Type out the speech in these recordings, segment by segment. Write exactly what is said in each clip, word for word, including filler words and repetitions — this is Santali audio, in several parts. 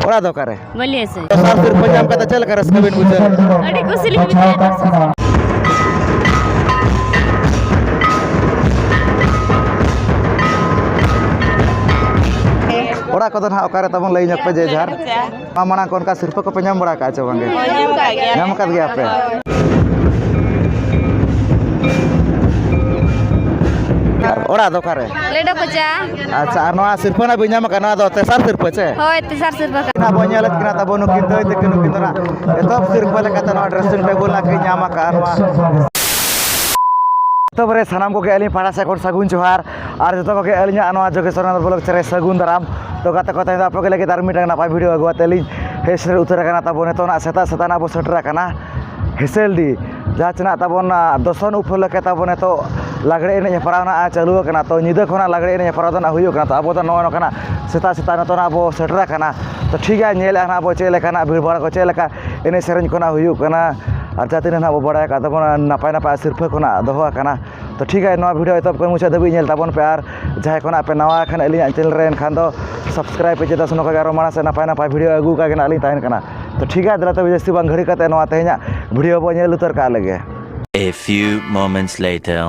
ᱚᱲᱟᱜ ᱫᱚ ᱚᱠᱟᱨᱮ? ᱵᱟᱹᱞᱤᱭᱟᱹ ᱥᱮᱫ᱾ ᱫᱚᱥᱟᱨ ᱥᱤᱨᱯᱟᱹ ᱧᱟᱢ ᱠᱟᱛᱮ ᱪᱮᱫ ᱞᱮᱠᱟ ᱨᱟᱹᱥᱠᱟᱹ ᱵᱤᱱ ᱵᱩᱡᱷᱟᱹᱣ? ᱟᱹᱰᱤ ᱠᱩᱥᱤ ᱞᱤᱧ ᱵᱩᱡᱷᱟᱹᱣ ᱮᱫᱟ᱾ ᱚᱲᱟᱜ ᱠᱚᱫᱚ ᱱᱟᱦᱟᱜ ᱚᱠᱟᱨᱮ ᱛᱟᱵᱚᱱ? ᱞᱟᱹᱭ ᱧᱚᱜ ᱯᱮ ᱡᱮ ᱡᱟᱦᱟᱨ᱾ ᱢᱟ ᱢᱟᱲᱟᱝ ᱠᱚ ᱚᱱᱠᱟ ᱥᱤᱨᱯᱟᱹ ᱠᱚᱯᱮ ᱧᱟᱢ ᱵᱟᱲᱟ ᱟᱠᱟᱫᱼᱟ ᱪᱮ ᱵᱟᱝᱜᱮ? ᱦᱳᱭ, ᱧᱟᱢ ᱟᱠᱟᱫ ᱜᱮᱭᱟ᱾ ᱧᱟᱢ ᱟᱠᱟᱫ ᱜᱮᱭᱟ ᱯᱮ? ᱚᱲᱟᱜ ᱫᱚ ᱚᱠᱟᱨᱮ? ᱞᱮᱰᱚ ᱠᱚᱪᱟ᱾ ᱟᱪᱪᱷᱟ, ᱟᱨ ᱱᱚᱣᱟ ᱥᱤᱨᱯᱟᱹ ᱱᱟᱜ ᱵᱤᱱ ᱧᱟᱢ ᱟᱠᱟᱫ, ᱱᱚᱣᱟ ᱫᱚ ᱛᱮᱥᱟᱨ ᱥᱤᱨᱯᱟᱹ ᱪᱮ? ᱦᱳᱭ, ᱛᱮᱥᱟᱨ ᱥᱤᱨᱯᱟᱹ ᱠᱟᱱᱟ᱾ ᱱᱟᱜ ᱵᱚᱱ ᱧᱮᱞᱮᱫ ᱠᱤᱱᱟ ᱛᱟᱵᱚᱱ ᱱᱩᱠᱤᱱ ᱫᱟᱹᱭ ᱛᱟᱹᱠᱤᱱ, ᱱᱩᱠᱤᱱ ᱫᱚ ᱱᱟᱜ ᱮᱛᱚᱦᱚᱵ ᱥᱤᱨᱯᱟᱹ ᱞᱮᱠᱟᱛᱮ ᱱᱚᱣᱟ dressing table ᱱᱟᱜ ᱠᱤᱱ ᱧᱟᱢ ᱟᱠᱟᱫᱼᱟ᱾ ᱱᱚᱣᱟ ᱛᱚᱵᱮ ᱥᱟᱱᱟᱢ ᱠᱚᱜᱮ ᱟᱹᱞᱤᱧ ᱯᱟᱦᱴᱟ ᱥᱮᱫ ᱠᱷᱚᱱ ᱥᱟᱹᱜᱩᱱ ᱡᱚᱦᱟᱨ, ᱟᱨ ᱡᱚᱛᱚ ᱠᱚᱜᱮ ᱟᱹᱞᱤᱧᱟᱜ ᱱᱚᱣᱟ ᱡᱳᱜᱮᱥᱣᱚᱨ ᱱᱟᱛᱷ vlog ᱪᱮᱱᱮᱞ ᱨᱮ ᱥᱟᱹᱜᱩᱱ ᱫᱟᱨᱟᱢ᱾ ᱛᱚ ᱜᱟᱛᱮ ᱠᱚ, ᱛᱮᱦᱮᱧ ᱫᱚ ᱟᱯᱮ ᱠᱚ ᱞᱟᱹᱜᱤᱫ ᱟᱨ ᱢᱤᱫᱴᱟᱝ ᱱᱟᱯᱟᱭ video ᱟᱹᱜᱩ ᱠᱟᱛᱮ ᱞᱤᱧ ᱦᱮᱡ ᱥᱮᱴᱮᱨ ᱩᱛᱟᱹᱨ ᱟᱠᱟᱱᱟ᱾ ᱛᱟᱵᱚ ᱱᱤᱛᱚᱜ ᱱᱟᱜ ᱥᱮᱛᱟᱜ ᱥᱮᱛᱟᱜ ᱱᱟᱜ ᱵᱚ ᱥᱮᱴᱮᱨ ᱟᱠᱟᱱᱟ ᱦᱮᱸᱥᱮᱞᱰᱤ, ᱡᱟᱦᱟᱸ ᱪᱮ ᱱᱟᱜ ᱛᱟᱵᱚᱱ, ᱟ, ᱫᱚᱥᱚᱱ ᱩᱯᱚᱞᱚᱠᱠᱷᱮ ᱛᱟᱵᱚᱱ ᱱᱤᱛᱚᱜ ᱞᱟᱜᱽᱲᱮ ᱮᱱᱮᱡ ᱦᱮᱯᱨᱟᱣ ᱱᱟᱜ ᱪᱟᱹᱞᱩ ᱟᱠᱟᱱᱟ᱾ ᱛᱚ ᱧᱤᱫᱟᱹ ᱠᱷᱚᱱᱟᱜ ᱞᱟᱜᱽᱲᱮ ᱮᱱᱮᱡ ᱦᱮᱯᱨᱟᱣ ᱫᱚ ᱱᱟᱜ ᱦᱩᱭᱩᱜ ᱠᱟᱱᱟ᱾ ᱛᱚ ᱟᱵᱚ ᱫᱚ ᱱᱚᱜᱼᱚᱭ ᱱᱚᱝᱠᱟᱱᱟᱜ ᱥᱮᱛᱟᱜ ᱥᱮᱛᱟᱜ ᱱᱤᱛᱚᱜ ᱱᱟᱜ ᱵᱚ ᱥᱮᱴᱮᱨ ᱟᱠᱟᱱᱟ᱾ ᱛᱚ ᱴᱷᱤᱠ ᱜᱮᱭᱟ, ᱧᱮᱞᱮᱫᱼᱟ ᱱᱟᱜ ᱵᱚ ᱪᱮᱫ ᱞᱮᱠᱟ ᱱᱟᱜ ᱵᱷᱤᱲ ᱵᱷᱟᱲ ᱠᱚ ᱪᱮᱫ ᱞᱮᱠᱟ ᱮᱱᱮᱡ ᱥᱮᱨᱮᱧ ᱠᱷᱚᱱᱟᱜ ᱦᱩᱭᱩᱜ ᱠᱟᱱᱟ, ᱟᱨ ᱡᱟᱦᱟᱸ ᱛᱤᱱᱟᱹᱜ ᱱᱟᱜ ᱵᱚ ᱵᱟᱲᱟᱭ ᱟᱠᱟᱫ ᱛᱟᱵᱚᱱᱟ ᱱᱟᱯᱟᱭ ᱱᱟᱯᱟᱭ ᱥᱤᱨᱯᱷᱟᱹ ᱠᱷᱚᱱᱟᱜ ᱫᱚᱦᱚ ᱟᱠᱟᱱᱟ᱾ ᱛᱚ ᱴᱷᱤᱠ ᱜᱮᱭᱟ, ᱱᱚᱣᱟ video ᱮᱛᱚᱦᱚᱵ ᱠᱷᱚᱱ ᱢᱩᱪᱟᱹᱫ ᱫᱷᱟᱹᱵᱤᱡ ᱧᱮᱞ ᱛᱟᱵᱚᱱ ᱯᱮ, ᱟᱨ ᱡᱟᱦᱟᱸᱭ ᱠᱷᱚᱱᱟᱜ ᱯᱮ ᱱᱟᱣᱟ ᱟᱠᱟᱱᱟ ᱟᱹᱞᱤᱧᱟᱜ channel ᱨᱮ, ᱮᱱᱠᱷᱟᱱ ᱫᱚ subscribe ᱯᱮ, ᱪᱮᱫᱟᱜ ᱥᱮ ᱱᱚᱝᱠᱟ ᱜᱮ ᱟᱨᱚ ᱢᱟᱲᱟᱝ ᱥᱮᱫ ᱱᱟᱯᱟᱭ ᱱᱟᱯᱟᱭ video ᱟᱹᱜᱩ ᱠᱟᱜ ᱜᱮ ᱱᱟᱜ ᱞᱤᱧ ᱛᱟᱦᱮᱱ ᱠᱟᱱᱟ᱾ ᱛᱚ ᱴᱷᱤᱠ ᱜᱮᱭᱟ, ᱫᱮᱞᱟ ᱛᱚᱵᱮ ᱡᱟᱹᱥᱛᱤ ᱵᱟᱝ ᱜᱷᱟᱹᱲᱤ ᱠᱟᱛᱮ ᱱᱚᱣᱟ ᱛᱮᱦᱮᱧᱟᱜ video ᱵᱚ ᱧᱮᱞ ᱩᱛᱟᱹᱨ ᱠᱟᱜ ᱞᱮᱜᱮ᱾ A few moments later.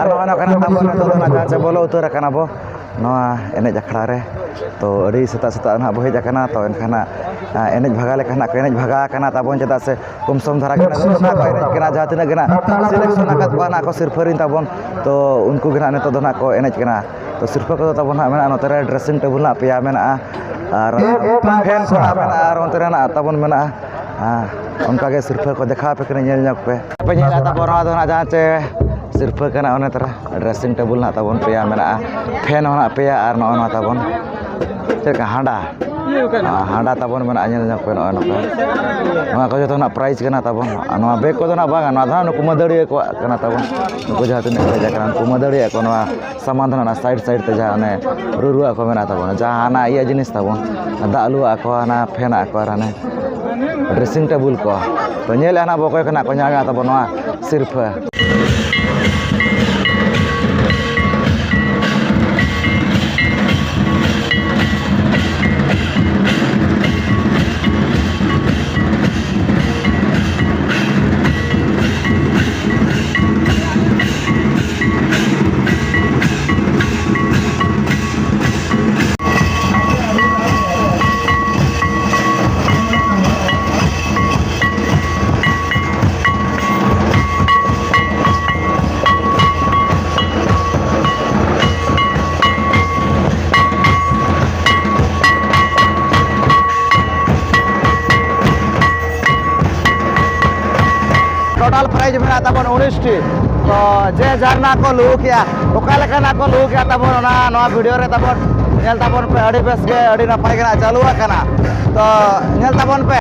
ᱟᱨ ᱱᱚᱜᱼᱚᱭ ᱱᱚᱝᱠᱟᱱᱟᱜ ᱛᱟᱵᱚᱱ ᱱᱤᱛᱚᱜ ᱫᱚ ᱱᱟᱜ ᱡᱟᱦᱟᱸ ᱪᱮ ᱵᱚᱞᱚ ᱩᱛᱟᱹᱨ ᱟᱠᱟᱱᱟ ᱵᱚ ᱱᱚᱣᱟ ᱮᱱᱮᱡ ᱟᱠᱷᱲᱟ ᱨᱮ᱾ ᱛᱚ ᱟᱹᱰᱤ ᱥᱮᱛᱟᱜ ᱥᱮᱛᱟᱜ ᱱᱟᱜ ᱵᱚ ᱦᱮᱡ ᱟᱠᱟᱱᱟ᱾ ᱛᱚ ᱮᱱᱠᱷᱟᱱ ᱱᱟᱜ ᱮᱱᱮᱡ ᱵᱷᱟᱜᱟ ᱞᱮᱠᱟ ᱱᱟᱜ ᱠᱚ ᱮᱱᱮᱡ ᱵᱷᱟᱜᱟ ᱠᱟᱱᱟ ᱛᱟᱵᱚᱱ, ᱪᱮᱫᱟᱜ ᱥᱮ ᱠᱚᱢ ᱥᱚᱢ ᱫᱷᱟᱨᱟ ᱠᱟᱱᱟ, ᱱᱟᱜ ᱠᱚ ᱮᱱᱮᱡ ᱠᱟᱱᱟ, ᱡᱟᱦᱟᱸ ᱛᱤᱱᱟᱹᱜ ᱜᱮ ᱱᱟᱜ ᱥᱤᱞᱮᱠᱥᱚᱱ ᱟᱠᱟᱫ ᱠᱚᱣᱟ ᱱᱟᱜ ᱠᱚ ᱥᱤᱨᱯᱷᱟᱹ ᱨᱤᱱ ᱛᱟᱵᱚᱱ, ᱛᱚ ᱩᱱᱠᱩ ᱜᱮ ᱱᱟᱜ ᱱᱤᱛᱚᱜ ᱫᱚ ᱱᱟᱜ ᱠᱚ ᱮᱱᱮᱡ ᱠᱟᱱᱟ᱾ ᱛᱚ ᱥᱤᱨᱯᱷᱟᱹ ᱠᱚᱫᱚ ᱛᱟᱵᱚᱱ ᱦᱟᱸᱜ ᱢᱮᱱᱟᱜᱼᱟ, ᱱᱚᱛᱮ ᱨᱮ ᱰᱨᱮᱥᱤᱝ ᱴᱮᱵᱩᱞ ᱱᱟᱜ ᱯᱮᱭᱟ ᱢᱮᱱᱟᱜᱼᱟ, ᱟᱨ ᱯᱷᱮᱱ ᱠᱚ ᱱᱟᱜ ᱢᱮᱱᱟᱜᱼᱟ, ᱟᱨ ᱚᱱᱛᱮ ᱨᱮ ᱱᱟᱜ ᱛᱟᱵᱚᱱ ᱢᱮᱱᱟᱜᱼᱟ᱾ ᱦᱮᱸ, ᱚᱱᱠᱟ ᱜᱮ ᱥᱤᱨᱯᱷᱟᱹ ᱠᱚ ᱫᱮᱠᱷᱟᱣ ᱟᱯᱮ ᱠᱟᱹᱱᱟᱹᱧ, ᱧᱮᱞ ᱧᱚᱜ ᱯᱮ᱾ ᱟᱯᱮ ᱧᱮᱞ ᱛᱟᱵᱚᱱ ᱱᱚᱣᱟ ᱫᱚ ᱱᱟᱜ ᱡᱟᱦᱟᱸ ᱪᱮ ᱥᱤᱨᱯᱷᱟᱹ ᱠᱟᱱᱟ, ᱚᱱᱮ ᱛᱟᱨᱟ ᱰᱨᱮᱥᱤᱝ ᱴᱮᱵᱩᱞ ᱱᱟᱜ ᱛᱟᱵᱚᱱ ᱯᱮᱭᱟ ᱢᱮᱱᱟᱜᱼᱟ, ᱯᱷᱮᱱ ᱦᱚᱸ ᱱᱟᱜ ᱯᱮᱭᱟ, ᱟᱨ ᱱᱚᱜᱼᱚ ᱱᱚᱣᱟ ᱛᱟᱵᱚᱱ ᱪᱮᱫ ᱞᱮᱠᱟ ᱦᱟᱸᱰᱟ, ᱦᱟᱸᱰᱟ ᱛᱟᱵᱚᱱ ᱢᱮᱱᱟᱜᱼᱟ, ᱧᱮᱞ ᱧᱚᱜ ᱯᱮ ᱱᱚᱜᱼᱚᱭ ᱱᱚᱝᱠᱟ᱾ ᱱᱚᱣᱟ ᱠᱚ ᱡᱚᱛᱚ ᱱᱟᱜ ᱯᱨᱟᱭᱤᱡᱽ ᱠᱟᱱᱟ ᱛᱟᱵᱚᱱ᱾ ᱟᱨ ᱱᱚᱣᱟ ᱵᱮᱜᱽ ᱠᱚᱫᱚ ᱱᱟᱜ ᱵᱟᱝᱟ, ᱱᱚᱣᱟ ᱫᱚ ᱱᱟᱜ ᱱᱩᱠᱩ ᱢᱟᱹᱫᱟᱹᱲᱤᱭᱟᱹ ᱠᱚᱣᱟᱜ ᱠᱟᱱᱟ ᱛᱟᱵᱚᱱ᱾ ᱱᱩᱠᱩ ᱡᱟᱦᱟᱸ ᱛᱤᱱᱟᱹᱜ ᱯᱨᱟᱭᱤᱡᱽ ᱠᱟᱱᱟ, ᱱᱩᱠᱩ ᱢᱟᱹᱫᱟᱹᱲᱤᱭᱟᱹ ᱠᱚ ᱱᱚᱣᱟ ᱥᱟᱢᱟᱱ ᱫᱚ ᱱᱟᱜ ᱥᱟᱭᱤᱰ ᱥᱟᱭᱤᱰ ᱛᱮ ᱡᱟᱦᱟᱸ ᱚᱱᱮ ᱨᱩᱨᱩᱣᱟᱜ ᱠᱚ ᱢᱮᱱᱟᱜ ᱛᱟᱵᱚᱱᱟ, ᱡᱟᱦᱟᱸ ᱦᱟᱱᱟ ᱤᱭᱟᱹ ᱡᱤᱱᱤᱥ ᱛᱟᱵᱚᱱ, ᱫᱟᱜ ᱞᱩᱣᱟᱜ ᱠᱚ, ᱦᱟᱱᱟ ᱯᱷᱮᱱᱟᱜ ᱠᱚ, ᱟᱨ ᱦᱟᱱᱮ ᱰᱨᱮᱥᱤᱝ ᱴᱮᱵᱩᱞ ᱠᱚ᱾ ᱛᱚ ᱧᱮᱞᱮᱫᱼᱟ ᱱᱟᱜ ᱵᱚ ᱚᱠᱚᱭ ᱠᱚ ᱱᱟᱜ ᱠᱚ ᱧᱟᱢᱮᱫᱼᱟ ᱛᱟᱵᱚᱱ ᱱᱚᱣᱟ ᱥᱤᱨᱯᱷᱟᱹ᱾ ᱴᱳᱴᱟᱞ ᱯᱨᱟᱭᱤᱡᱽ ᱢᱮᱱᱟᱜ ᱛᱟᱵᱚᱱ ᱩᱱᱤᱥ ᱴᱤ᱾ ᱛᱚ ᱡᱮ ᱡᱷᱟᱨᱱᱟ ᱠᱚ ᱞᱩᱦᱩᱠ ᱮᱜᱼᱟ, ᱚᱠᱟ ᱞᱮᱠᱟᱱᱟᱜ ᱠᱚ ᱞᱩᱦᱩᱠ ᱮᱜᱼᱟ ᱛᱟᱵᱚᱱ, ᱚᱱᱟ ᱱᱚᱣᱟ ᱵᱷᱤᱰᱤᱭᱳ ᱨᱮ ᱛᱟᱵᱚᱱ ᱧᱮᱞ ᱛᱟᱵᱚᱱ ᱯᱮ᱾ ᱟᱹᱰᱤ ᱵᱮᱥ ᱜᱮ, ᱟᱹᱰᱤ ᱱᱟᱯᱟᱭ ᱜᱮ ᱱᱟᱜ ᱪᱟᱹᱞᱩ ᱟᱠᱟᱱᱟ᱾ ᱛᱚ ᱧᱮᱞ ᱛᱟᱵᱚᱱ ᱯᱮ᱾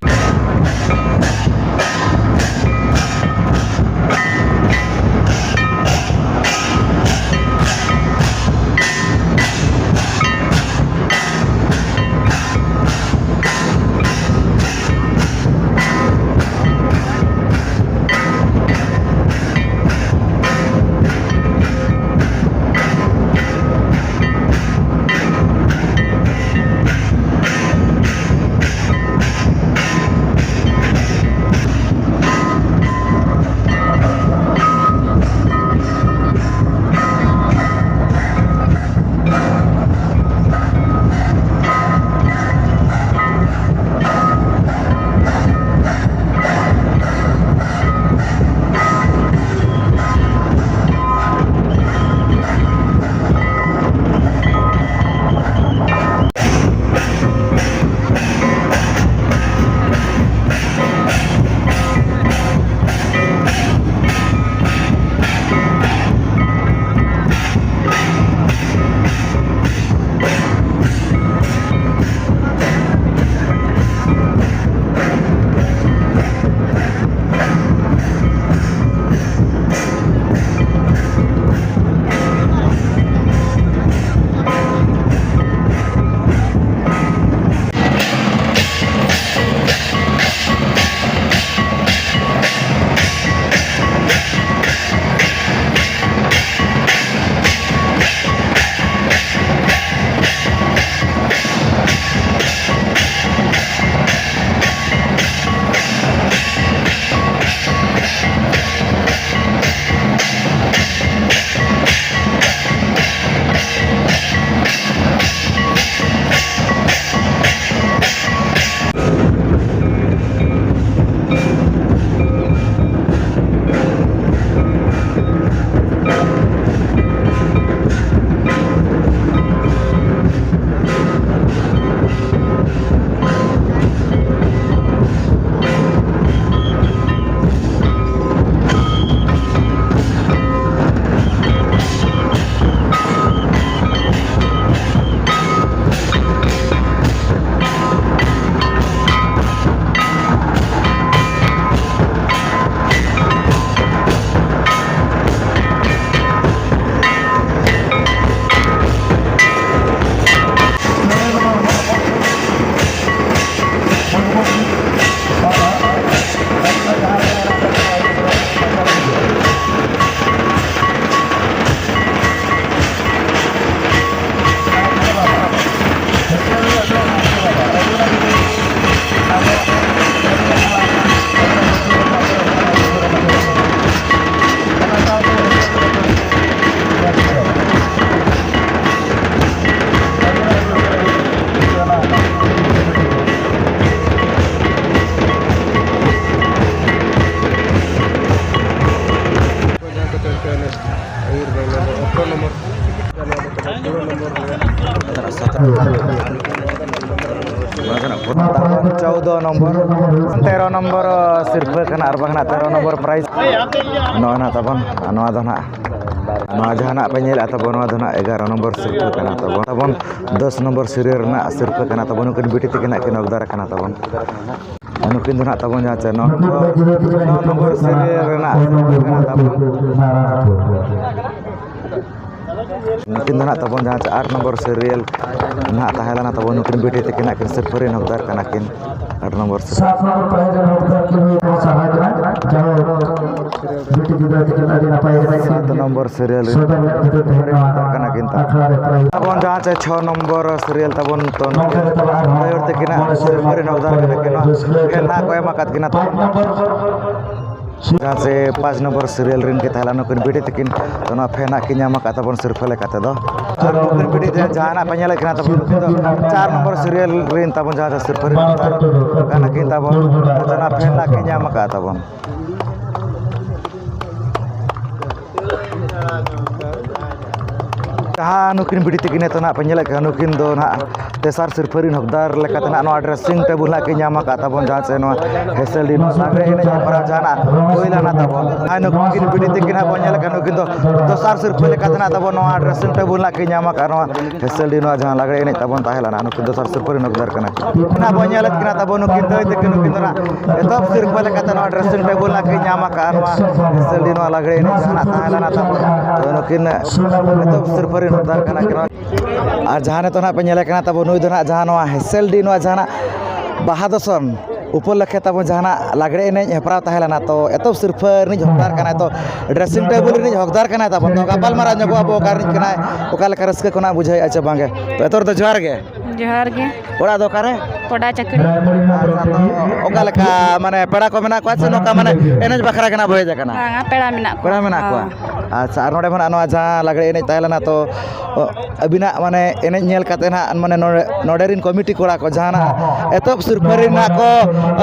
ᱛᱮᱨᱚ ᱱᱚᱢᱵᱚᱨ ᱥᱤᱨᱯᱟᱹ ᱠᱟᱱᱟ, ᱟᱨ ᱵᱟᱝ ᱱᱟᱜ ᱛᱮᱨᱚ ᱱᱚᱢᱵᱚᱨ prize᱾ ᱱᱚᱜᱼᱚᱭ ᱱᱟᱜ ᱛᱟᱵᱚᱱ, ᱱᱚᱣᱟ ᱫᱚ ᱱᱟᱜ, ᱱᱚᱣᱟ ᱡᱟᱦᱟᱱᱟᱜ ᱯᱮ ᱧᱮᱞᱮᱫ ᱛᱟᱵᱚᱱ, ᱱᱚᱣᱟ ᱫᱚ ᱱᱟᱜ ᱮᱜᱟᱨᱚ ᱱᱚᱢᱵᱚᱨ ᱥᱤᱨᱯᱟᱹ ᱠᱟᱱᱟ ᱛᱟᱵᱚᱱ, ᱛᱟᱵᱚᱱ ᱫᱚᱥ ᱱᱚᱢᱵᱚᱨ serial ᱨᱮᱱᱟᱜ ᱥᱤᱨᱯᱟᱹ ᱠᱟᱱᱟ ᱛᱟᱵᱚᱱ᱾ ᱱᱩᱠᱤᱱ ᱵᱤᱴᱤ ᱛᱟᱹᱠᱤᱱ ᱱᱟᱜ ᱠᱤᱱ ᱦᱚᱠᱫᱟᱨ ᱠᱟᱱᱟ ᱛᱟᱵᱚᱱ᱾ ᱱᱩᱠᱤᱱ ᱫᱚ ᱱᱟᱜ ᱛᱟᱵᱚᱱ ᱡᱟᱦᱟᱸ ᱪᱮ ᱱᱚ ᱱᱚᱢᱵᱚᱨ serial ᱨᱮᱱᱟᱜ ᱥᱤᱨᱯᱟᱹ ᱠᱟᱱᱟ ᱛᱟᱵᱚᱱ᱾ ᱱᱩᱠᱤᱱ ᱫᱚ ᱱᱟᱜ ᱛᱟᱵᱚᱱ ᱡᱟᱦᱟᱸ ᱪᱮ ᱟᱴ ᱱᱚᱢᱵᱚᱨ serial ᱱᱟᱜ ᱛᱟᱦᱮᱸ ᱞᱮᱱᱟ ᱛᱟᱵᱚᱱ, ᱱᱩᱠᱤᱱ ᱵᱤᱴᱤ ᱛᱟᱹᱠᱤᱱ ᱱᱟᱜ ᱠᱤᱱ ᱥᱤᱨᱯᱟᱹ ᱨᱤᱱ ᱦᱚᱠᱫᱟᱨ ᱠᱟᱱᱟ ᱠᱤᱱ᱾ ᱟᱴ ᱱᱚᱢᱵᱚᱨ serial᱾ ᱥᱟᱛ ᱱᱚᱢᱵᱚᱨ prize ᱨᱮᱱ ᱦᱚᱠᱫᱟᱨ ᱠᱤᱱ ᱦᱩᱭᱩᱜ ᱠᱟᱱᱟ ᱥᱟᱨᱦᱟᱣ ᱡᱚᱱᱟ᱾ ᱡᱟᱦᱟᱸ ᱵᱤᱴᱤ ᱜᱤᱫᱽᱨᱟᱹ ᱛᱟᱹᱠᱤᱱ ᱟᱹᱰᱤ ᱱᱟᱯᱟᱭ ᱮᱱᱮᱡ ᱠᱤᱱ ᱥᱟᱛ ᱱᱚᱢᱵᱚᱨ serial ᱨᱮᱱ ᱥᱚᱫᱚᱨ ᱞᱮᱫ ᱠᱷᱟᱹᱛᱤᱨ ᱛᱮᱦᱮᱧ ᱱᱚᱣᱟ ᱠᱟᱱᱟ ᱠᱤᱱ ᱛᱟᱵᱚᱱ᱾ ᱟᱠᱷᱲᱟ ᱨᱮ prize ᱛᱟᱵᱚᱱ ᱡᱟᱦᱟᱸ ᱪᱮ ᱪᱷᱚ ᱱᱚᱢᱵᱚᱨ serial ᱛᱟᱵᱚᱱ ᱛᱚ ᱱᱚᱝᱠᱟ ᱨᱮ ᱛᱟᱵᱚᱱ ᱟᱨᱦᱚᱸ ᱫᱟᱹᱭᱦᱟᱹᱲ ᱛᱟᱹᱠᱤᱱᱟᱜ ᱢᱚᱬᱮ ᱥᱤᱨᱯᱟᱹ ᱨᱮᱱ ᱦᱚᱠᱫᱟᱨ ᱠᱟᱱᱟ ᱠᱤᱱ᱾ ᱱᱚᱣᱟ ᱨᱟᱹᱥᱠᱟᱹ ᱠᱷᱮᱞ ᱱᱟᱜ ᱠᱚ ᱮᱢ ᱟᱠᱟᱫ ᱠᱤᱱᱟ ᱛᱚ᱾ ᱯᱟᱸᱪ ᱱᱚᱢᱵᱚᱨ ᱡᱟᱦᱟᱸ ᱪᱮ ᱯᱟᱸᱪ ᱱᱚᱢᱵᱚᱨ serial ᱨᱮᱱ ᱠᱤᱱ ᱛᱟᱦᱮᱸ ᱞᱮᱱᱟ ᱱᱩᱠᱤᱱ ᱵᱤᱴᱤ ᱛᱟᱹᱠᱤᱱ᱾ ᱛᱚ ᱱᱚᱣᱟ ᱯᱷᱮᱱ ᱱᱟᱜ ᱠᱤᱱ ᱧᱟᱢ ᱟᱠᱟᱫ ᱛᱟᱵᱚᱱ ᱥᱤᱨᱯᱟᱹ ᱞᱮᱠᱟ ᱛᱮᱫᱚ᱾ ᱟᱨ ᱱᱩᱠᱤᱱ ᱵᱤᱴᱤ ᱡᱟᱦᱟᱸ ᱡᱟᱦᱟᱱᱟᱜ ᱯᱮ ᱧᱮᱞᱮᱫ ᱠᱤᱱᱟ ᱛᱟᱵᱚᱱ, ᱱᱩᱠᱤᱱ ᱫᱚ ᱪᱟᱨ ᱱᱚᱢᱵᱚᱨ serial ᱨᱮᱱ ᱛᱟᱵᱚᱱ ᱡᱟᱦᱟᱸ ᱪᱮ ᱥᱤᱨᱯᱟᱹ ᱨᱮᱱ ᱦᱚᱠᱫᱟᱨ ᱠᱟᱱᱟ ᱠᱤᱱ ᱛᱟᱵᱚᱱ᱾ ᱛᱚ ᱱᱚᱣᱟ ᱯᱷᱮᱱ ᱱᱟᱜ ᱠᱤᱱ ᱧᱟᱢ ᱟᱠᱟᱫ ᱛᱟᱵᱚᱱ᱾ ᱡᱟᱦᱟᱸ ᱱᱩᱠᱤᱱ ᱵᱤᱴᱤ ᱛᱟᱹᱠᱤᱱ ᱱᱤᱛᱚᱜ ᱱᱟᱜ ᱯᱮ ᱧᱮᱞᱮᱫ ᱠᱟᱱᱟ, ᱱᱩᱠᱤᱱ ᱫᱚ ᱱᱟᱜ ᱛᱮᱥᱟᱨ ᱥᱤᱨᱯᱟᱹ ᱨᱤᱱ ᱦᱚᱠᱫᱟᱨ ᱞᱮᱠᱟᱛᱮ ᱱᱟᱜ ᱱᱚᱣᱟ dressing table ᱱᱟᱜ ᱠᱤᱱ ᱧᱟᱢ ᱟᱠᱟᱫ ᱛᱟᱵᱚᱱ, ᱡᱟᱦᱟᱸ ᱪᱮ ᱱᱚᱣᱟ ᱦᱮᱥᱮᱞᱰᱤ ᱱᱚᱣᱟ ᱞᱟᱜᱽᱲᱮ ᱮᱱᱮᱡ ᱦᱮᱯᱨᱟᱣ ᱡᱟᱦᱟᱱᱟᱜ ᱦᱩᱭ ᱞᱮᱱᱟ ᱛᱟᱵᱚᱱ᱾ ᱟᱨ ᱱᱩᱠᱤᱱ ᱵᱤᱴᱤ ᱛᱟᱹᱠᱤᱱ ᱦᱟᱸᱜ ᱵᱚᱱ ᱧᱮᱞᱮᱫ ᱠᱟᱱᱟ, ᱱᱩᱠᱤᱱ ᱫᱚ ᱫᱚᱥᱟᱨ ᱥᱤᱨᱯᱟᱹ ᱞᱮᱠᱟᱛᱮ ᱱᱟᱜ ᱛᱟᱵᱚᱱ ᱱᱚᱣᱟ dressing table ᱱᱟᱜ ᱠᱤᱱ ᱧᱟᱢ ᱟᱠᱟᱫ ᱱᱚᱣᱟ ᱦᱮᱥᱮᱞᱰᱤ ᱱᱚᱣᱟ ᱡᱟᱦᱟᱸ ᱞᱟᱜᱽᱲᱮ ᱮᱱᱮᱡ ᱛᱟᱵᱚᱱ ᱛᱟᱦᱮᱸ ᱞᱮᱱᱟ, ᱱᱩᱠᱤᱱ ᱫᱚᱥᱟᱨ ᱥᱤᱨᱯᱟᱹ ᱨᱤᱱ ᱦᱚᱠᱫᱟᱨ ᱠᱟᱱᱟ ᱠᱤᱱ᱾ ᱱᱟᱜ ᱵᱚᱱ ᱧᱮᱞᱮᱫ ᱠᱤᱱᱟ ᱛᱟᱵᱚᱱ ᱱᱩᱠᱤᱱ ᱫᱟᱹᱭ ᱛᱟᱹᱠᱤᱱ, ᱱᱩᱠᱤᱱ ᱫᱚ ᱱᱟᱜ ᱮᱛᱚᱦᱚᱵ ᱥᱤᱨᱯᱟᱹ ᱞᱮᱠᱟᱛᱮ ᱱᱚᱣᱟ dressing table ᱱᱟᱜ ᱠᱤᱱ ᱧᱟᱢ ᱟᱠᱟᱫᱼᱟ ᱱᱚᱣᱟ ᱦᱮᱥᱮᱞᱰᱤ ᱱᱚᱣᱟ ᱞᱟᱜᱽᱲᱮ ᱮᱱᱮᱡ ᱡᱟᱦᱟᱱᱟᱜ ᱛᱟᱦᱮᱸ ᱞᱮᱱᱟ ᱛᱟᱵᱚᱱ᱾ ᱛᱚ ᱱᱩᱠᱤᱱ ᱮᱛᱚᱦᱚᱵ ᱥᱤᱨᱯᱟᱹ ᱨᱤᱱ ᱦᱚᱠᱫᱟᱨ ᱠᱟᱱᱟ ᱠᱤᱱ᱾ ᱟᱨ ᱡᱟᱦᱟᱸ ᱱᱤᱛᱚᱜ ᱱᱟᱜ ᱯᱮ ᱧᱮᱞᱮ ᱠᱟᱱᱟ ᱛᱟᱵᱚᱱ, ᱱᱩᱭ ᱫᱚ ᱱᱟᱜ ᱡᱟᱦᱟᱸ ᱱᱚᱣᱟ ᱦᱮᱥᱮᱞᱰᱤ ᱱᱚᱣᱟ ᱡᱟᱦᱟᱱᱟᱜ ᱵᱟᱦᱟ ᱫᱚᱥᱚᱱ ᱩᱯᱚᱞᱚᱠᱠᱷᱮ ᱛᱟᱵᱚᱱ ᱡᱟᱦᱟᱱᱟᱜ ᱞᱟᱜᱽᱲᱮ ᱮᱱᱮᱡ ᱦᱮᱯᱨᱟᱣ ᱛᱟᱦᱮᱸ ᱞᱮᱱᱟ, ᱛᱚ ᱮᱛᱚᱦᱚᱵ ᱥᱤᱨᱯᱟᱹ ᱨᱤᱱᱤᱡ ᱦᱚᱠᱫᱟᱨ ᱠᱟᱱᱟᱭ᱾ ᱛᱚ dressing table ᱨᱤᱱᱤᱡ ᱦᱚᱠᱫᱟᱨ ᱠᱟᱱᱟᱭ ᱛᱟᱵᱚᱱ᱾ ᱛᱚ ᱜᱟᱯᱟᱞ ᱢᱟᱨᱟᱣ ᱧᱚᱜᱚᱜ ᱟᱵᱚ ᱚᱠᱟ ᱨᱤᱱᱤᱡ ᱠᱟᱱᱟᱭ, ᱚᱠᱟ ᱞᱮᱠᱟ ᱨᱟᱹᱥᱠᱟᱹ ᱠᱷᱚᱱᱟᱜ ᱵᱩᱡᱷᱟᱹᱣᱮᱫᱼᱟ ᱪᱮ ᱵᱟᱝᱜᱮ᱾ ᱛᱚ ᱮᱛᱚᱦᱚᱵ ᱨᱮᱫᱚ ᱡᱚᱦᱟᱨ ᱜᱮ᱾ ᱡᱚᱦᱟᱨ ᱜᱮ᱾ ᱚᱲᱟᱜ ᱫᱚ ᱚᱠᱟᱨᱮ? ᱯᱚᱰᱟ ᱪᱟᱹᱠᱲᱤ᱾ ᱟᱪᱪᱷᱟ, ᱛᱚ ᱚᱠᱟ ᱞᱮᱠᱟ ᱢᱟᱱᱮ ᱯᱮᱲᱟ ᱠᱚ ᱢᱮᱱᱟᱜ ᱠᱚᱣᱟ ᱥᱮ ᱱᱚᱝᱠᱟ ᱢᱟᱱᱮ ᱮᱱᱮᱡ ᱵᱟᱠᱷᱨᱟ ᱜᱮ ᱱᱟᱜ ᱵᱚ ᱦᱮᱡ ᱟᱠᱟᱱᱟ? ᱵᱟᱝᱟ, ᱯᱮᱲᱟ ᱢᱮᱱᱟᱜ ᱠᱚᱣᱟ᱾ ᱯᱮᱲᱟ ᱢᱮᱱᱟᱜ ᱠᱚᱣᱟ᱾ ᱦᱚᱸ᱾ ᱟᱪᱪᱷᱟ, ᱟᱨ ᱱᱚᱰᱮ ᱢᱟ ᱱᱟᱜ ᱱᱚᱣᱟ ᱡᱟᱦᱟᱸ ᱞᱟᱜᱽᱲᱮ ᱮᱱᱮᱡ ᱛᱟᱦᱮᱸ ᱞᱮᱱᱟ, ᱛᱚ ᱚ, ᱟᱹᱵᱤᱱᱟᱜ ᱢᱟᱱᱮ ᱮᱱᱮᱡ ᱧᱮᱞ ᱠᱟᱛᱮ ᱱᱟᱜ ᱢᱟᱱᱮ ᱱᱚᱰᱮ, ᱱᱚᱰᱮ ᱨᱤᱱ ᱠᱚᱢᱤᱴᱤ ᱠᱚᱲᱟ ᱠᱚ ᱡᱟᱦᱟᱱᱟᱜ ᱮᱛᱚᱦᱚᱵ ᱥᱤᱨᱯᱟᱹ ᱨᱤᱱ ᱱᱟᱜ ᱠᱚ,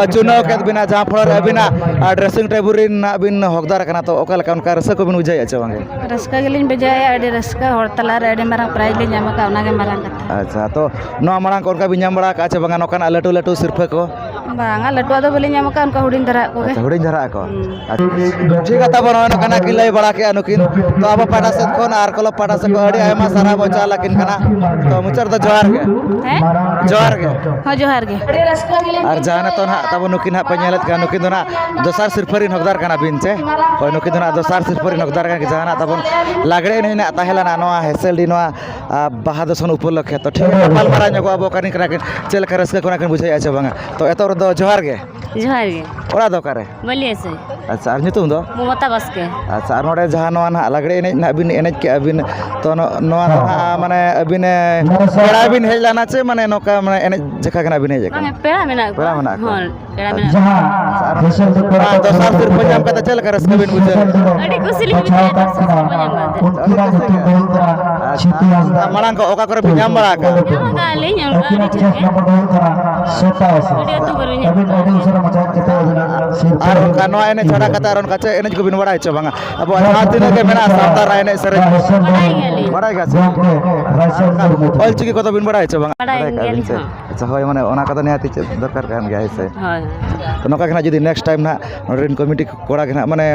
ᱚ, ᱪᱩᱱᱟᱹᱣ ᱠᱮᱫ ᱵᱤᱱᱟ, ᱡᱟᱦᱟᱸ ᱯᱷᱚᱲᱚ ᱨᱮ ᱟᱹᱵᱤᱱᱟᱜ, ᱟᱨ dressing table ᱨᱤᱱ ᱱᱟᱜ ᱵᱤᱱ ᱦᱚᱠᱫᱟᱨ ᱠᱟᱱᱟ, ᱛᱚ ᱚᱠᱟ ᱞᱮᱠᱟ ᱚᱱᱠᱟ ᱨᱟᱹᱥᱠᱟᱹ ᱠᱚᱵᱤᱱ ᱵᱩᱡᱷᱟᱹᱣᱮᱫᱼᱟ ᱪᱮ ᱵᱟᱝᱜᱮ? ᱨᱟᱹᱥᱠᱟᱹ ᱜᱮᱞᱤᱧ ᱵᱩᱡᱷᱟᱹᱣᱮᱫᱼᱟ, ᱟᱹᱰᱤ ᱨᱟᱹᱥᱠᱟᱹ, ᱦᱚᱲ ᱛᱟᱞᱟᱨᱮ ᱟᱹᱰᱤ ᱢᱟᱨᱟᱝ prize ᱞᱤᱧ ᱧᱟᱢ ᱟᱠᱟᱫᱼᱟ, ᱚᱱᱟᱜᱮ ᱢᱟᱨᱟᱝ ᱠᱟᱛᱷᱟ᱾ ᱟᱪᱪᱷᱟ, ᱛᱚ ᱱᱚᱣᱟ ᱢᱟᱲᱟᱝ ᱠᱚ ᱚᱱᱠᱟ ᱵᱤᱱ ᱧᱟᱢ ᱵᱟᱲᱟ ᱟᱠᱟᱫᱼᱟ ᱪᱮ ᱵᱟᱝᱟ ᱱᱚᱝᱠᱟᱱᱟᱜ ᱞᱟᱹᱴᱩ ᱞᱟᱹᱴᱩ ᱥᱤᱨᱯᱟᱹ ᱠᱚ? ᱵᱟᱝᱟ, ᱞᱟᱹᱴᱩᱣᱟᱜ ᱫᱚ ᱵᱟᱹᱞᱤᱧ ᱧᱟᱢ ᱟᱠᱟᱫ, ᱚᱱᱠᱟ ᱦᱩᱰᱤᱧ ᱫᱷᱟᱨᱟ ᱠᱚᱜᱮ᱾ ᱟᱪᱪᱷᱟ, ᱦᱩᱰᱤᱧ ᱫᱷᱟᱨᱟ ᱠᱚ᱾ ᱦᱩᱸ᱾ ᱟᱪᱪᱷᱟ, ᱴᱷᱤᱠ ᱜᱮᱭᱟ, ᱛᱟᱵᱚᱱ ᱱᱚᱜᱼᱚᱭ ᱱᱚᱝᱠᱟᱱᱟᱜ ᱠᱤᱱ ᱞᱟᱹᱭ ᱵᱟᱲᱟ ᱠᱮᱜᱼᱟ ᱱᱩᱠᱤᱱ᱾ ᱛᱚ ᱟᱵᱚ ᱯᱟᱦᱴᱟ ᱥᱮᱫ ᱠᱷᱚᱱ ᱟᱨ ᱠᱚᱞᱚᱵ ᱯᱟᱦᱴᱟ ᱥᱮᱫ ᱠᱷᱚᱱ ᱟᱹᱰᱤ ᱟᱭᱢᱟ ᱥᱟᱨᱦᱟᱣ ᱵᱚᱱ ᱪᱟᱞ ᱟᱹᱠᱤᱱ ᱠᱟᱱᱟ᱾ ᱛᱚ ᱢᱩᱪᱟᱹᱫ ᱨᱮᱫᱚ ᱡᱚᱦᱟᱨ ᱜᱮ᱾ ᱦᱮᱸ? ᱡᱚᱦᱟᱨ ᱜᱮ᱾ ᱦᱚᱸ, ᱡᱚᱦᱟᱨ ᱜᱮ᱾ ᱟᱨ ᱡᱟᱦᱟᱸ ᱱᱤᱛᱚᱜ ᱱᱟᱦᱟᱜ ᱛᱟᱵᱚᱱ ᱱᱩᱠᱤᱱ ᱱᱟᱦᱟᱜ ᱯᱮ ᱧᱮᱞᱮᱫ ᱠᱟᱱᱟ, ᱱᱩᱠᱤᱱ ᱫᱚ ᱱᱟᱦᱟᱜ ᱫᱚᱥᱟᱨ ᱥᱤᱨᱯᱷᱟᱹ ᱨᱤᱱ ᱦᱚᱠᱫᱟᱨ ᱠᱟᱱᱟ ᱵᱤᱱ ᱪᱮ? ᱦᱳᱭ, ᱱᱩᱠᱤᱱ ᱫᱚ ᱱᱟᱦᱟᱜ ᱫᱚᱥᱟᱨ ᱥᱤᱨᱯᱷᱟᱹ ᱨᱤᱱ ᱦᱚᱠᱫᱟᱨ ᱠᱟᱱᱟ, ᱡᱟᱦᱟᱸ ᱱᱟᱦᱟᱜ ᱛᱟᱵᱚᱱ ᱞᱟᱜᱽᱲᱮ ᱮᱱᱮᱡ ᱱᱟᱦᱟᱜ ᱛᱟᱦᱮᱸ ᱞᱮᱱᱟ ᱱᱚᱣᱟ ᱦᱮᱥᱮᱞᱰᱤ ᱱᱚᱣᱟ, ᱟ, ᱵᱟᱦᱟ ᱫᱚᱥᱚᱱ ᱩᱯᱚᱞᱚᱠᱠᱷᱮ᱾ ᱛᱚ ᱴᱷᱤᱠ ᱜᱮᱭᱟ, ᱜᱟᱯᱟᱞᱢᱟᱨᱟᱣ ᱧᱚᱜᱚᱜ ᱟᱵᱚ, ᱚᱠᱟ ᱨᱤᱱ ᱠᱟᱱᱟ ᱠᱤᱱ, ᱪᱮᱫ ᱞᱮᱠᱟ ᱨᱟᱹᱥᱠᱟᱹ ᱠᱚ ᱱᱟᱦᱟᱜ ᱠᱤᱱ ᱵᱩᱡᱷᱟᱹᱣᱮᱫᱼᱟ ᱪᱮ ᱵᱟᱝᱟ? ᱛᱚ ᱮᱛᱚᱦᱚᱵ ᱨᱮᱫᱚ ᱡᱚᱦᱟᱨ ᱜᱮ᱾ ᱡᱚᱦᱟᱨ ᱜᱮ᱾ ᱚᱲᱟᱜ ᱫᱚ ᱚᱠᱟᱨᱮ? ᱵᱟᱹᱞᱤᱭᱟᱹᱥᱟᱹᱭ᱾ ᱟᱪᱪᱷᱟ, ᱟᱨ ᱧᱩᱛᱩᱢ ᱫᱚ? ᱢᱚᱢᱚᱛᱟ ᱵᱟᱥᱠᱮ᱾ ᱟᱪᱪᱷᱟ, ᱟᱨ ᱱᱚᱰᱮ ᱡᱟᱦᱟᱸ ᱱᱚᱣᱟ ᱱᱟᱦᱟᱜ ᱞᱟᱜᱽᱲᱮ ᱮᱱᱮᱡ ᱱᱟᱦᱟᱜ ᱵᱤᱱ ᱮᱱᱮᱡ ᱠᱮᱜᱼᱟ ᱵᱤᱱ, ᱛᱚ ᱱᱚ-, ᱱᱚᱣᱟ ᱫᱚ ᱱᱟᱦᱟᱜ ᱢᱟᱱᱮ ᱟᱹᱵᱤᱱ, ᱮ, ᱯᱮᱲᱟ ᱵᱤᱱ ᱦᱮᱡ ᱞᱮᱱᱟ ᱪᱮ ᱢᱟᱱᱮ ᱱᱚᱝᱠᱟ ᱢᱟᱱᱮ ᱮᱱᱮᱡ ᱡᱟᱠᱷᱟ ᱜᱮ ᱱᱟᱦᱟᱜ ᱵᱤᱱ ᱦᱮᱡ ᱟᱠᱟᱱᱟ? ᱵᱟᱝ, ᱯᱮᱲᱟ ᱢᱮᱱᱟᱜ ᱠᱚᱣᱟ᱾ ᱯᱮᱲᱟ ᱢᱮᱱᱟᱜ ᱠᱚᱣᱟ᱾ ᱦᱚᱸ, ᱯᱮᱲᱟ ᱢᱮᱱᱟᱜ ᱠᱚᱣᱟ᱾ ᱟᱪᱪᱷᱟ, ᱟᱨ ᱱᱚᱣᱟ ᱫᱚᱥᱟᱨ ᱥᱤᱨᱯᱟᱹ ᱧᱟᱢ ᱠᱟᱛᱮ ᱪᱮᱫ ᱞᱮᱠᱟ ᱨᱟᱹᱥᱠᱟᱹ ᱵᱤᱱ ᱵᱩᱡᱷᱟᱹᱣ ᱮᱫᱟ? ᱟᱹᱰᱤ ᱠᱩᱥᱤ ᱞᱤᱧ ᱵᱩᱡᱷᱟᱹᱣ ᱮᱫᱟ, ᱫᱚᱥᱟᱨ ᱥᱤᱨᱯᱟᱹ ᱧᱟᱢ ᱠᱟᱛᱮ᱾ ᱟᱹᱰᱤ ᱨᱟᱹᱥᱠᱟᱹ ᱜᱮ᱾ ᱟᱪᱪᱷᱟ, ᱢᱟᱲᱟᱝ ᱠᱚ ᱚᱠᱟ ᱠᱚᱨᱮ ᱵᱤᱱ ᱧᱟᱢ ᱵᱟᱲᱟ ᱟᱠᱟᱫᱼᱟ? ᱧᱟᱢ ᱟᱠᱟᱫᱼᱟ ᱞᱤᱧ, ᱚᱱᱠᱟ ᱟᱹᱰᱤ ᱴᱷᱮᱱ ᱜᱮ᱾ ᱟᱹᱰᱤ ᱟᱹᱛᱩ ᱠᱚᱨᱮ ᱧᱟᱢ ᱟᱠᱟᱫᱼᱟ᱾ ᱟᱨ ᱚᱱᱠᱟ ᱱᱚᱣᱟ ᱮᱱᱮᱡ ᱪᱷᱟᱰᱟ ᱠᱟᱛᱮ ᱟᱨ ᱚᱱᱠᱟ ᱪᱮᱫ ᱮᱱᱮᱡ ᱠᱚᱵᱤᱱ ᱵᱟᱲᱟᱭ ᱦᱚᱪᱚ ᱵᱟᱝᱟ? ᱟᱵᱚᱣᱟᱜ ᱡᱟᱦᱟᱸ ᱛᱤᱱᱟᱹᱜ ᱜᱮ ᱢᱮᱱᱟᱜᱼᱟ ᱥᱟᱶᱛᱟ ᱨᱮᱱᱟᱜ ᱮᱱᱮᱡ ᱥᱮᱨᱮᱧ᱾ ᱵᱟᱲᱟᱭ ᱜᱮᱭᱟᱞᱤᱧ᱾ ᱵᱟᱲᱟᱭ ᱜᱮᱭᱟ ᱥᱮ? ᱚᱞ ᱪᱤᱠᱤ ᱠᱚᱫᱚ ᱵᱤᱱ ᱵᱟᱲᱟᱭ ᱦᱚᱪᱚ ᱵᱟᱝᱟ? ᱵᱟᱲᱟᱭ ᱵᱟᱲᱟᱭ ᱠᱟᱜᱼᱟ ᱵᱤᱱ ᱜᱮᱭᱟᱞᱤᱧ, ᱥᱮ? ᱦᱚᱸ᱾ ᱟᱪᱪᱷᱟ, ᱦᱳᱭ, ᱢᱟᱱᱮ ᱚᱱᱟ ᱠᱚᱫᱚ ᱱᱤᱦᱟᱹᱛᱤ ᱪᱮᱫ ᱫᱚᱨᱠᱟᱨ ᱠᱟᱱ ᱜᱮᱭᱟ, ᱦᱮᱸ ᱥᱮ? ᱦᱳᱭ᱾ ᱛᱚ ᱱᱚᱝᱠᱟ ᱜᱮ ᱱᱟᱦᱟᱜ ᱡᱩᱫᱤ next time ᱱᱟᱦᱟᱜ ᱱᱚᱰᱮ ᱨᱮᱱ committee ᱠᱚᱲᱟ ᱜᱮ ᱱᱟᱦᱟᱜ, ᱢᱟᱱᱮ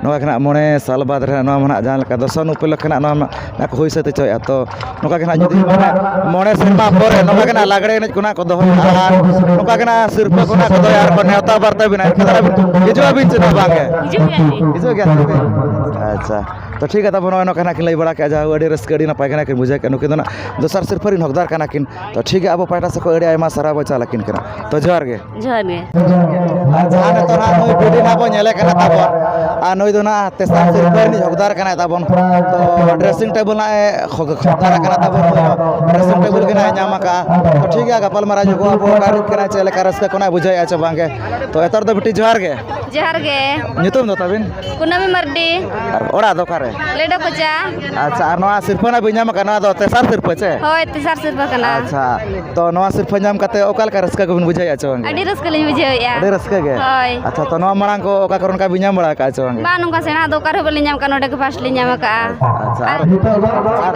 ᱱᱚᱣᱟ ᱜᱮ ᱱᱟᱦᱟᱜ ᱢᱚᱬᱮ ᱥᱟᱞ ᱵᱟᱫᱽ ᱨᱮ ᱱᱟᱦᱟᱜ ᱱᱚᱣᱟ ᱢᱟ ᱱᱟᱦᱟᱜ ᱡᱟᱦᱟᱸ ᱞᱮᱠᱟ ᱫᱚᱥᱚᱱ ᱩᱯᱚᱞᱚᱠᱠᱷᱮ ᱱᱟᱦᱟᱜ ᱱᱚᱣᱟ ᱢᱟ ᱱᱟᱦᱟᱜ ᱠᱚ ᱦᱩᱭ ᱥᱟᱹᱛ ᱦᱚᱪᱚᱭᱮᱫᱼᱟ᱾ ᱛᱚ ᱱᱚᱝᱠᱟ ᱜᱮ ᱱᱟᱦᱟᱜ ᱡᱩᱫᱤ ᱢᱟᱱᱮ ᱢᱚᱬᱮ ᱥᱮᱨᱢᱟ ᱯᱚᱨᱮ ᱱᱚᱝᱠᱟ ᱜᱮ ᱱᱟᱦᱟᱜ ᱞᱟᱜᱽᱲᱮ ᱮᱱᱮᱡ ᱠᱚ ᱱᱟᱦᱟᱜ ᱠᱚ ᱫᱚᱦᱚᱭᱟ ᱟᱨ ᱱᱚᱝᱠᱟ ᱜᱮ ᱱᱟᱦᱟᱜ ᱥᱤᱨᱯᱟᱹ ᱠᱚ ᱱᱟᱦᱟᱜ ᱠᱚ ᱫᱚᱦᱚᱭᱟ ᱟᱨ ᱠᱚ ᱱᱮᱣᱛᱟ ᱵᱟᱨᱛᱮ ᱵᱮᱱᱟ᱾ ᱮᱱᱠᱷᱟᱱ ᱟᱹᱵᱤᱱ ᱦᱤᱡᱩᱜ ᱟᱹᱵᱤᱱ ᱪᱮᱫ ᱦᱚᱸ ᱵᱟᱝ ᱜᱮ? ᱦᱤᱡᱩᱜ ᱜᱮᱭᱟᱞᱤᱧ᱾ ᱦᱤᱡᱩᱜ ᱜᱮᱭᱟ ᱥᱮ ᱵᱤᱱ? ᱟᱪᱪᱷᱟ, ᱛᱚ ᱴᱷᱤᱠ ᱜᱮᱭᱟ, ᱛᱟᱵᱚᱱ ᱱᱚᱜᱼᱚᱭ ᱱᱚᱝᱠᱟ ᱱᱟᱦᱟᱜ ᱠᱤᱱ ᱞᱟᱹᱭ ᱵᱟᱲᱟ ᱠᱮᱫᱼᱟ, ᱡᱟᱦᱟᱸ ᱟᱹᱰᱤ ᱨᱟᱹᱥᱠᱟᱹ, ᱟᱹᱰᱤ ᱱᱟᱯᱟᱭ ᱜᱮ ᱱᱟᱦᱟᱜ ᱠᱤᱱ ᱵᱩᱡᱷᱟᱹᱣ ᱠᱮᱫᱼᱟ᱾ ᱱᱩᱠᱤᱱ ᱫᱚ ᱱᱟᱦᱟᱜ ᱫᱚᱥᱟᱨ ᱥᱤᱨᱯᱟᱹ ᱨᱤᱱ ᱦᱚᱠᱫᱟᱨ ᱠᱟᱱᱟ ᱠᱤᱱ᱾ ᱛᱚ ᱴᱷᱤᱠ ᱜᱮᱭᱟ, ᱟᱵᱚ ᱯᱟᱦᱴᱟ ᱥᱮᱫ ᱠᱷᱚᱱ ᱟᱹᱰᱤ ᱟᱭᱢᱟ ᱥᱟᱨᱦᱟᱣ ᱵᱚ ᱪᱟᱞ ᱟᱹᱠᱤᱱ ᱠᱟᱱᱟ᱾ ᱛᱚ ᱡᱚᱦᱟᱨ ᱜᱮ᱾ ᱡᱚᱦᱟᱨ ᱜᱮ᱾ ᱟᱨ ᱡᱟᱦᱟᱸ ᱱᱤᱛᱚᱜ ᱱᱟᱦᱟᱜ ᱱᱩᱭ ᱵᱩᱰᱷᱤ ᱱᱟᱦᱟᱜ ᱵᱚᱱ ᱧᱮᱞᱮ ᱠᱟᱱᱟ ᱛᱟᱵᱚᱱ, ᱟᱨ ᱱᱩᱭ ᱫᱚ ᱱᱟᱦᱟᱜ ᱛᱮᱥᱟᱨ ᱥᱤᱨᱯᱟᱹ ᱨᱤᱱᱤᱡ ᱦᱚᱠᱫᱟᱨ ᱠᱟᱱᱟᱭ ᱛᱟᱵᱚᱱ᱾ ᱛᱚ dressing table ᱱᱟᱦᱟᱜ ᱮ ᱦᱚᱠ-, ᱦᱚᱠᱫᱟᱨ ᱠᱟᱱᱟ ᱛᱟᱵᱚᱱ, ᱱᱩᱭ ᱫᱚ dressing table ᱜᱮ ᱱᱟᱦᱟᱜ ᱮ ᱧᱟᱢ ᱟᱠᱟᱫᱼᱟ᱾ ᱛᱚ ᱴᱷᱤᱠ ᱜᱮᱭᱟ, ᱜᱟᱯᱟᱞᱢᱟᱨᱟᱣ ᱧᱚᱜᱚᱜ ᱟᱵᱚ, ᱚᱠᱟ ᱨᱤᱱᱤᱡ ᱠᱟᱱᱟᱭ, ᱪᱮᱫ ᱞᱮᱠᱟ ᱨᱟᱹᱥᱠᱟᱹ ᱠᱚ ᱱᱟᱦᱟᱜ ᱵᱩᱡᱷᱟᱹᱣᱮᱫᱼᱟ ᱪᱮ ᱵᱟᱝ ᱜᱮ᱾ ᱛᱚ ᱮᱛᱚᱦᱚᱵ ᱫᱚ ᱵᱤᱴᱤ ᱡᱚᱦᱟᱨ ᱜᱮ᱾ ᱡᱚᱦᱟᱨ ᱜᱮ᱾ ᱧᱩᱛᱩᱢ ᱫᱚ ᱛᱟᱵᱤᱱ? ᱠᱩᱱᱟᱹᱢᱤ ᱢᱟᱨᱰᱤ᱾ ᱟᱨ ᱚᱲᱟᱜ ᱫᱚ ᱚᱠᱟᱨᱮ? ᱞᱮᱰᱚ ᱠᱚᱪᱟ᱾ ᱟᱪᱪᱷᱟ, ᱟᱨ ᱱᱚᱣᱟ ᱥᱤᱨᱯᱟᱹ ᱱᱟᱦᱟᱜ ᱵᱤᱱ ᱧᱟᱢ ᱟᱠᱟᱫ, ᱱᱚᱣᱟ ᱫᱚ ᱛᱮᱥᱟᱨ ᱥᱤᱨᱯᱟᱹ ᱪᱮ? ᱦᱳᱭ, ᱛᱮᱥᱟᱨ ᱥᱤᱨᱯᱟᱹ ᱠᱟᱱᱟ᱾ ᱟᱪᱪᱷᱟ, ᱛᱚ ᱱᱚᱣᱟ ᱥᱤᱨᱯᱟᱹ ᱧᱟᱢ ᱠᱟᱛᱮ ᱚᱠᱟ ᱞᱮᱠᱟ ᱨᱟᱹᱥᱠᱟᱹ ᱠᱚᱵᱤᱱ ᱵᱩᱡᱷᱟᱹᱣᱮᱫᱼᱟ ᱪᱮ ᱵᱟᱝ ᱜᱮ? ᱟᱹᱰᱤ ᱨᱟᱹᱥᱠᱟᱹ ᱞᱤᱧ ᱵᱩᱡᱷᱟᱹᱣᱮᱫᱼᱟ᱾ ᱟᱹᱰᱤ ᱨᱟᱹᱥᱠᱟᱹ ᱦᱳᱭ᱾ ᱟᱪᱪᱷᱟ, ᱛᱚ ᱱᱚᱣᱟ ᱢᱟᱲᱟᱝ ᱠᱚ ᱚᱠᱟ ᱠᱚᱨᱮ ᱚᱱᱠᱟ ᱵᱤᱱ ᱧᱟᱢ ᱵᱟᱲᱟ ᱟᱠᱟᱫᱼᱟ ᱥᱮ ᱵᱟᱝ? ᱵᱟᱝ, ᱱᱚᱝᱠᱟ ᱥᱮᱬᱟ ᱫᱚ ᱚᱠᱟ ᱨᱮᱦᱚᱸ ᱵᱟᱹᱞᱤᱧ ᱧᱟᱢ ᱟᱠᱟᱫᱼᱟ, ᱱᱚᱰᱮ ᱜᱮ ᱯᱷᱟᱥᱴ ᱞᱤᱧ ᱧᱟᱢ ᱟᱠᱟᱫᱼᱟ᱾ ᱟᱪᱪᱷᱟ, ᱟᱨ ᱮᱴᱟᱜ ᱦᱚᱲᱟᱜ